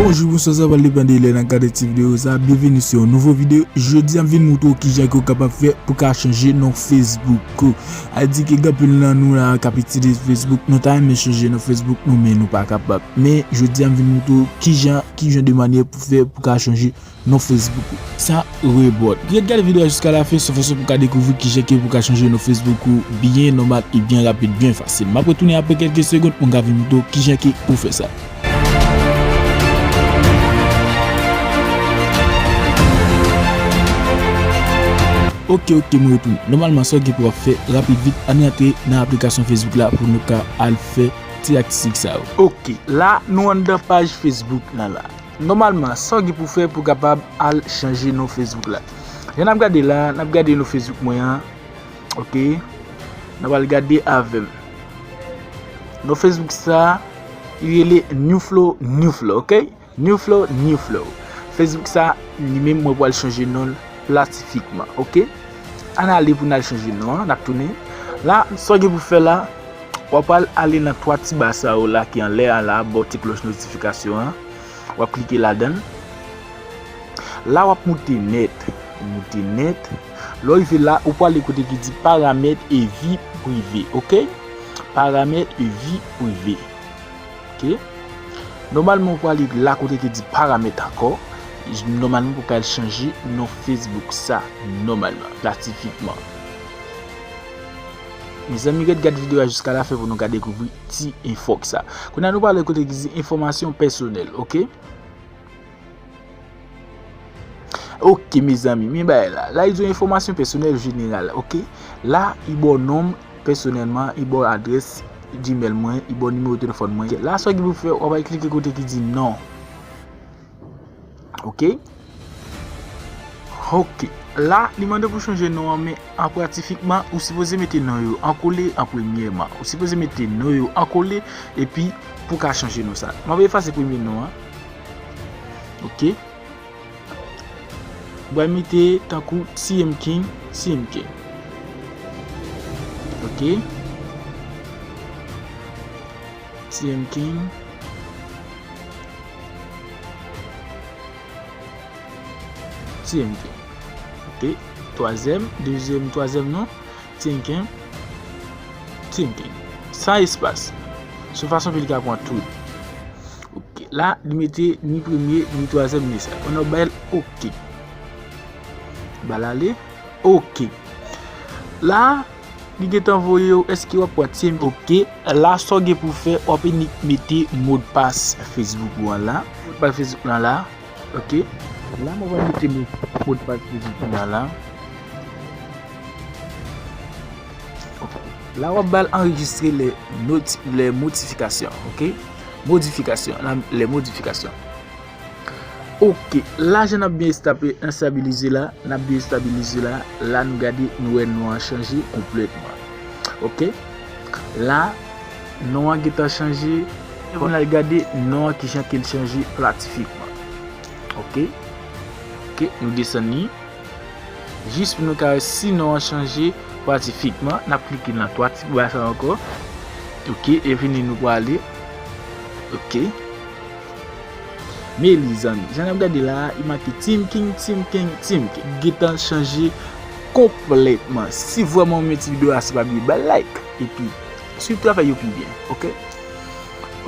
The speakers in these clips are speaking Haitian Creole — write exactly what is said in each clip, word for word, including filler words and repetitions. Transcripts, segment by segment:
Bonjou, bonswa, sa pral depann de lè n ap gade ti videyo sa. Byenveni sou yon nouvo videyo. Jodi a, m vin montre w kijan ke w kapab fè pou ka chanje non Facebook ou. A di ke gen anpil nan nou la k ap itilize Facebook, nou ta renmen chanje non Facebook nou, men nou pa kapab. Men jodi a, m vin montre w kijan, kijan de manyè pou fè pou ka chanje non Facebook ou. Sa rebòt. Ret gade videyo a jiska lafen, se yon fason pou ka dekouvri kijan ke pou ka chanje non Facebook ou byen nòmal e byen rapid, byen fasil. M ap retounen apre kèlke segonn pou m ka vin montre w kijan ke pou fè sa. Ok, ok, mwen retounen. Nòmalman, sa w gen pou w ap fè rapid vit, ann rantre nan aplikasyon Facebook la pou nou ka al fè ti atis sa yo. Ok, la nou anndan paj Facebook lan la. Nòmalman, sa w gen pou fè pou kapab al chanje non Facebook la. Jan n ap gade la, n ap gade non Facebook mwen an. Ok. N ap al gade avè m. Non Facebook sa, li rele New Flow, New Flow, ok? New Flow, New Flow. Facebook sa, li menm mwen pral chanje non l Platifikman, ok? Ann ale pou n al chanje non an, n ap tounen. La, sa w gen pou fè la, w ap al ale nan twa ti ba sa yo la ki anlè a la, bò ti klòch notifikasyon an. W ap klike ladan l. La w ap moute nèt. Moute nèt. Lè w rive la, ou prale kote ki di paramèt e vi prive, ok? Paramèt e vi prive. Ok? Nòmalman, ou prale la kote ki di paramèt ankò. Nòmalman, pou ka al chanje non Facebook sa. Nòmalman, platifikman. Mezanmi, ret gade videyo a jiska lafen pou nou ka dekouvri ti enfòk sa. Kounye a, nou prale kote ki di enfòmasyon pèsonèl, ok? Ok, mezanmi, men bagay la. La, li di w enfòmasyon pèsonèl jeneral, ok? La, li ba w non m pèsonèlman, li ba w adrès Gmail mwen, li ba w nimewo telefòn mwen. La, sa w gen pou fè, w ap al klike kote ki di non. Ok? Ok. La, li mande pou chanje non an, men an pratifikman, ou sipoze mete non yo an kole an premyèman. Ou sipoze mete non yo an kole, epi pou ka chanje non sa. M ap efase premye non an. Ok. M pral mete tankou T M King, T M King. Ok. T M King. T M King. Ok. Twazyèm, dezyèm, twazyèm non. T M King. T M King. San espas. Se yon fason pou li ka pran tout. Ok. La, li mete ni premye, ni twazyèm, ni sa. Kounye a w bay l ok. Ba l ale. Ok. La, li gentan voye w, èske w ap pran T M King? Ok. La, sa w gen pou fè, w ap inik mete modpas Facebook ou an la. Modpas Facebook lan la. Ok. La, mwen va mete mo-, modpas Facebook mwen la. Ok. La, w ap ba l anrejistre les noti-, les modifications. Ok. Modifikasyon. La, les modifications. Ok. La, jan n ap byen estape-, estabilize la, n ap byen estabilize la. La, nou gade, nou wè non an chanje konplètman. Ok. La, non an gentan chanje. Pou n al gade non an kijan ke l chanje platifikman. Ok. Ok, nou desann li. Jis pou nou ka wè si non an chanje platifikman. N ap klike nan twa ti ba sa ankò. Ok, e vini nou prale. Ok. Men li, zanmi, jan n ap gade la a, li make T M King, T M King, T M King. Gentan chanje konplètman. Si vrèman w renmen ti videyo a, se pa bliye ba l like. Epi, swiv travay yo pi byen, ok?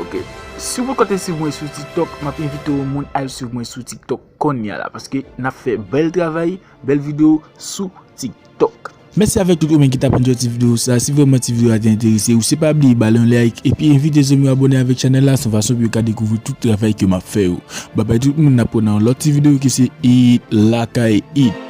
Ok. Si w poko te swiv mwen sou TikTok, m ap envite w moun al swiv mwen sou TikTok kounye a la, paske n ap fè bèl travay, bèl videyo sou TikTok. Mèsi avèk tout ou menm ki t ap enjoy ti videyo sa. Si vrèman ti videyo a te enterese ou, se pa bliye ba l yon like, epi envite zanmi w abòne avèk chanèl la, se yon fason pou yo ka dekouvri tout travay ke m ap fè yo. Babay tout moun, n ap wè nan yon lòt ti videyo ki se It Lakay It.